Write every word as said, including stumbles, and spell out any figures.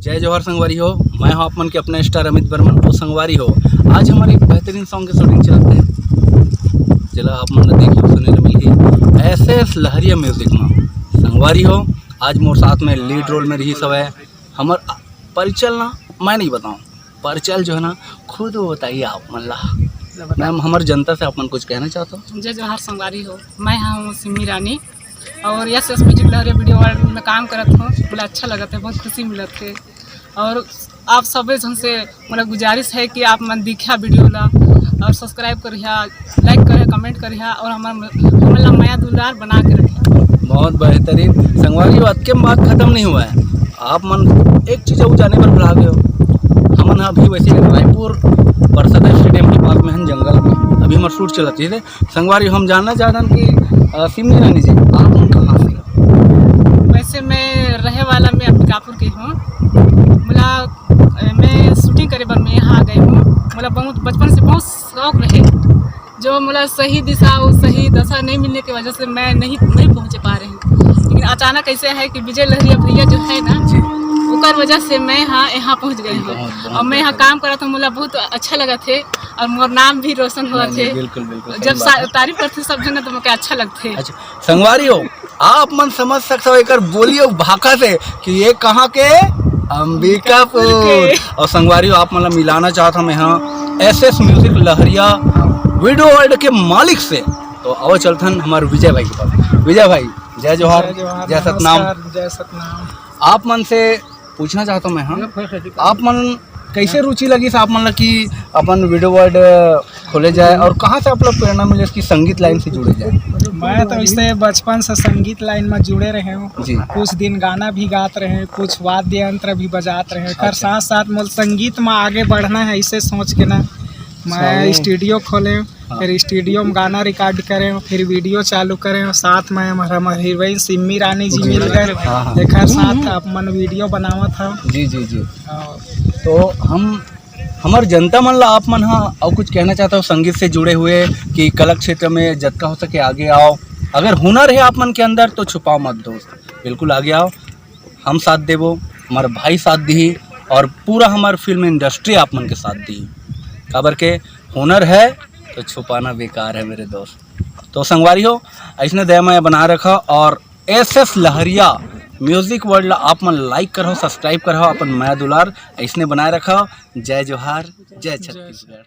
जय जोहार संगवारी हो, मैं हूं आप मन के अपना स्टार अमित बर्मन। तो संगवारी हो, आज हमर एक बेहतरीन सॉन्ग के शूटिंग चलत हे, जेला आप मन ला देखे सुने ला मिलही एस एस लहरिया म्यूजिक में। संगवारी हो, आज मोर साथ में लीड रोल में रहिस हवय हमर परिचय ला मैं नहीं बताऊं, परिचय जो है ना, खुद वो बताइए आप मन ला। मैम, हमर जनता से आप मन कुछ कहना चाहत हो? जय जोहार संगवारी हो, मैं हूँ सिमी रानी और एस एस म्यूजिक लहरिया वीडियो वर्ल्ड में काम करत हूँ। मोला अच्छा लगत हे, बहुत खुशी मिलत हे। और आप सबे झन से मोला गुजारिश है कि आप मन देखिया वीडियो ला और सब्सक्राइब करिया, लाइक करिया, कमेंट करिया और हमर, हमन ला मया दुलार बना के रखिया। बहुत बेहतरीन। संगवारी हो, अतके में बात खत्म नहीं हुआ है। आप मन एक चीज अउ जाने बर भुला गए हो, हमन ह अभी वैसे रायपुर परसदा स्टेडियम के पास में हन, जंगल में। अभी हमर शूट चलत हे। संगवारी, हम जानना चाहत हन कि, अ, सिमी रानी जी, आप मन कहाँ से हो? वैसे मैं रहे वाला मैं अंबिकापुर के हूँ। मोला, अ, मैं शूटिंग करे बर मैं यहाँ आ गई हूँ। मोला बहुत बचपन से बहुत शौक रहे, जो मोला सही दिशा और सही दशा नहीं मिलने की वजह से मैं नहीं, नहीं पहुँच पा रही हूँ। लेकिन अचानक ऐसे है कि विजय लहरिया भैया जो है ना, जी। ओकर वजह से मैं यहाँ, यहाँ पहुँच गई हूँ। बहुत, बहुत और मैं यहाँ बेहतरीन। काम करत हूँ, मोला बहुत अच्छा लगत हे और मोर नाम भी रोशन होत नहीं, हे। नहीं, बिल्कुल, बिल्कुल, जब सही बात सा-, है। तारीफ करथे सब झन, तो मोके अच्छा लगथे। अच्छा, संगवारी हो, आप मन समझ सकते हो एकर बोली अउ भाखा से कि ये कहाँ के, अंबिकापुर। अंबिकापुर के। और संगवारी हो, आप मन ला मिलाना चाहत हूँ मैं, हाँ, एस एस म्यूजिक लहरिया वीडियो वर्ल्ड के मालिक से। तो आओ चलथन हमारे विजय भाई के पास। विजय भाई, जय जोहार, जय जोहार, जय सतनाम। नमस्कार, जय सतनाम। आप मन से पूछना चाहता हूँ मैं, हाँ, आप मन कैसे रुचि लगिस आप मन ला कि अपन वीडियो वर्ल्ड खोले जाए, और कहाँ से आप लोग प्रेरणा मिले कि संगीत लाइन से जुड़े जाए? मैं तो इसे बचपन से संगीत लाइन में जुड़े रहे हूँ। जी। कुछ दिन गाना भी गात रहे, कुछ वाद्य यंत्र भी बजात रहे। अच्छा। साथ साथ मोर संगीत में आगे बढ़ना है, इसे सोच के ना मैं स्वामी। स्टूडियो खोले। हाँ। फिर स्टूडियो में गाना रिकॉर्ड करें, फिर वीडियो चालू करें, साथ में हमारा, हमार हीरोइन सिम्मी रानी जी जी। मिल गए। हाँ, हाँ। एकर साथ अपन वीडियो बनावत हन। जी, जी, जी। और तो हम, हमर जनता मन ला आप मन हा अउ कुछ कहना चाहता हो संगीत से जुड़े हुए कि कला क्षेत्र में जतका हो सके आगे आओ, अगर हुनर है आप मन के अंदर तो छुपाओ मत दोस्त, बिल्कुल आगे आओ। हम साथ देबो, हमार भाई साथ दिही और पूरा हमार फिल्म इंडस्ट्री आप मन के साथ दिही। काबर के हुनर है तो छुपाना बेकार है मेरे दोस्त। तो संगवारी हो, ऐसने दया माया बनाए रखा और एस एस लहरिया म्यूजिक वर्ल्ड ला आप मन लाइक करहो, सब्सक्राइब करहो, अपन मया दुलार ऐसने बनाए रखा। जय जोहार, जय छत्तीसगढ़।